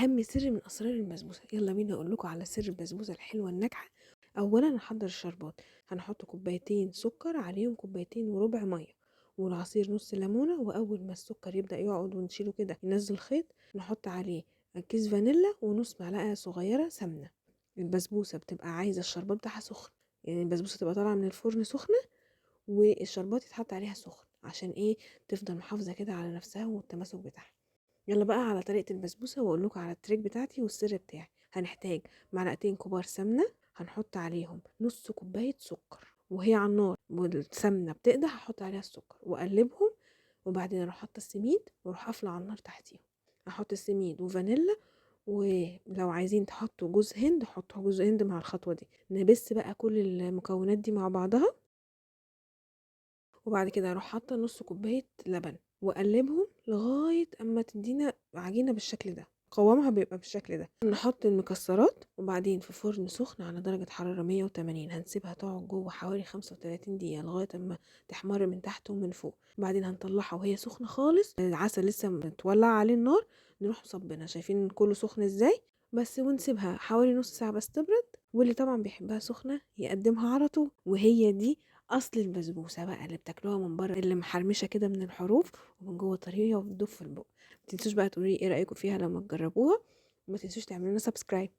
أهم سر من أسرار البسبوسة. يلا بينا أقول لكم على سر البسبوسة الحلوة الناجحة. أولا هنحضر الشربات، هنحط كوبايتين سكر عليهم كوبايتين وربع مية، والعصير نص ليمونة، وأول ما السكر يبدأ يقعد ونشيله كده ينزل خيط نحط عليه كيس فانيلا ونص معلقة صغيرة سمنة. البسبوسة بتبقى عايزة الشربات بتاعها سخن، يعني البسبوسة تبقى طالعة من الفرن سخنة والشربات يتحط عليها سخن، عشان ايه؟ تفضل محافظة كده على نفسها والتماسك بتاعها. يلا بقى على طريقة البسبوسة واقول لكم على ال trick بتاعتي والسر بتاعي. هنحتاج معلقتين كبار سمنة، هنحط عليهم نص كوباية سكر وهي على النار والسمنة بتقدح هحط عليها السكر واقلبهم، وبعدين اروح حاطة السميد واروح قافلة على النار تحتيهم. احط السميد وفانيلا، ولو عايزين تحطوا جوز هند حطوا جوز هند مع الخطوة دي. نبس بقى كل المكونات دي مع بعضها، وبعد كده اروح حاطة نص كوباية لبن واقلبهم لغاية اما تدينا عجينة بالشكل ده، قوامها بيبقى بالشكل ده. نحط المكسرات، وبعدين في فرن سخن على درجة حرارة 180 هنسيبها تقعد جوه حوالي 35 دقيقة لغاية اما تحمر من تحت ومن فوق. بعدين هنطلعها وهي سخنة خالص، العسل لسه متولع عليه النار، نروح مصبينها. شايفين كله سخن ازاي؟ بس ونسيبها حوالي نص ساعة بس تبرد. واللي طبعا بيحبها سخنة يقدمها على طول. وهي دي اصل البسبوسه بقى اللي بتاكلوها من بره، اللي محرمشه كده من الحروف ومن جوه طريه وبتدوب في البق. ما تنسوش بقى تقولي ايه رايكم فيها لما تجربوها، وما تنسوش تعملوا لنا subscribe.